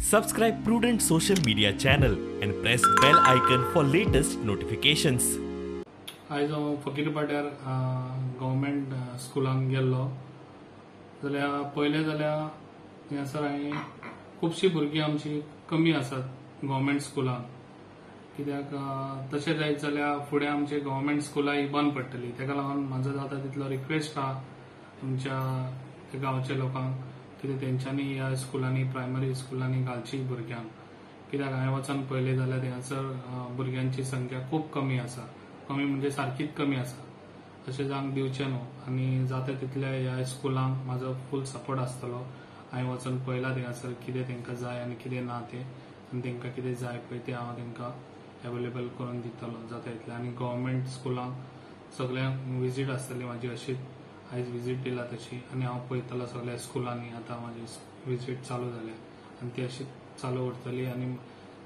Subscribe Prudent social media channel and press bell icon for latest notifications. आयज हांव फकीरपाट्यार government स्कुलांत गेल्लो जाल्यार पळयलें जाल्यार थंयसर हांवें खुबशीं भुरगीं आमची कमी आसात गव्हर्मेंट स्कुलांत. कित्याक तशें जायत जाल्यार फुडें आमचे गव्हर्मेंट स्कुलां ही बंद पडटली. ताका लागून म्हाजो जाता तितलो रिक्वेस्ट आहा आमच्या गांवच्या लोकांक कितें तेंच्यांनी ह्या स्कुलांनी प्रायमरी स्कुलांनी घालची भुरग्यांक. कित्याक हांवें वचून पळयलें जाल्यार थंयसर भुरग्यांची संख्या खूब कमी आसा, कमी म्हणजे सारकीच कमी आसा. अशें जावंक दिवचें न्हू आनी जाता तितल्या ह्या स्कुलांक म्हाजो फूल सपोर्ट आसतलो. हांवें वचून पळयलां थंयसर कितें तांकां जाय आनी कितें ना तें, आनी तांकां कितें जाय पळय तें हांव तांकां एवेलेबल करून दितलो जाता तितलें. आनी गव्हर्मेंट स्कुलांक सगळ्यांक विजीट आसतली म्हाजी, अशीच आयज विजीट दिला तशी, आनी हांव पळयतलो सगळ्या स्कुलांनी. आतां म्हाजी विजीट चालू जाल्या आनी ती अशीच चालू उरतली. आनी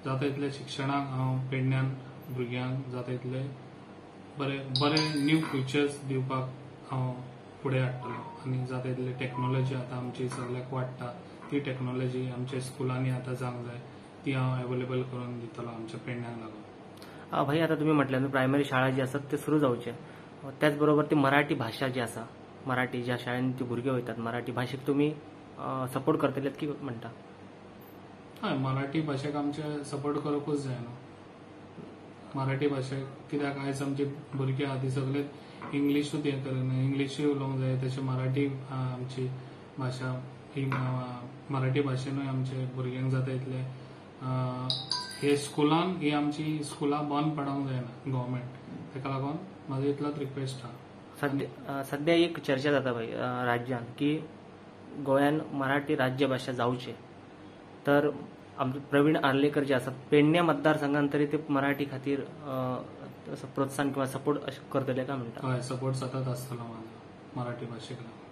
जाता तितलें शिक्षणाक हांव पेडण्यान भुरग्यांक जाता तितले बरे बरे न्यू फ्युचर्स दिवपाक हांव फुडें हाडटलो. आनी जाता तितले टॅक्नोलॉजी आतां आमची सगळ्याक वाडटा, ती टॅक्नोलॉजी आमच्या स्कुलांनी आतां जावंक जाय, ती हांव एवेलेबल करून दितलो आमच्या पेडण्याक लागून. भाई, आतां तुमी म्हटलें न्हू प्रायमरी शाळा जी आसात ते सुरू जावचे, त्याच बरोबर ती मराठी भाशा जी आसा, मराठी ज्या शाळेन ती भुरगे वयतात मराठी भाशेक तुमी सपोर्ट करतले की म्हणटा? हय, मराठी भाशेक आमचे सपोर्ट करूंकूच जाय न्हू मराठी भाशेक. कित्याक आयज आमची भुरगीं आहा ती सगळे इंग्लिशूच हें करिना, इंग्लिशूय उलोवंक जाय. तशें मराठी आमची भाशा ही मराठी भाशेनूय आमचे भुरग्यांक जाता तितले हे स्कुलान ही आमची स्कुलां बंद पडोवंक जायना गव्हर्मेंट. ताका लागून म्हाजो इतलोच रिक्वेस्ट आहा. सध्या एक चर्चा जाता भाई राज्यान की गोंयान मराठी राज्यभाशा जावचे, तर आमचे प्रवीण आर्लेकर जे आसात पेडण्या मतदारसंघान तरी ते मराठी खातीर प्रोत्साहन किंवा सपोर्ट अशें करतले काय म्हणटा? हय, सपोर्ट सतत आसतलो म्हाजो मराठी भाशेक लागून.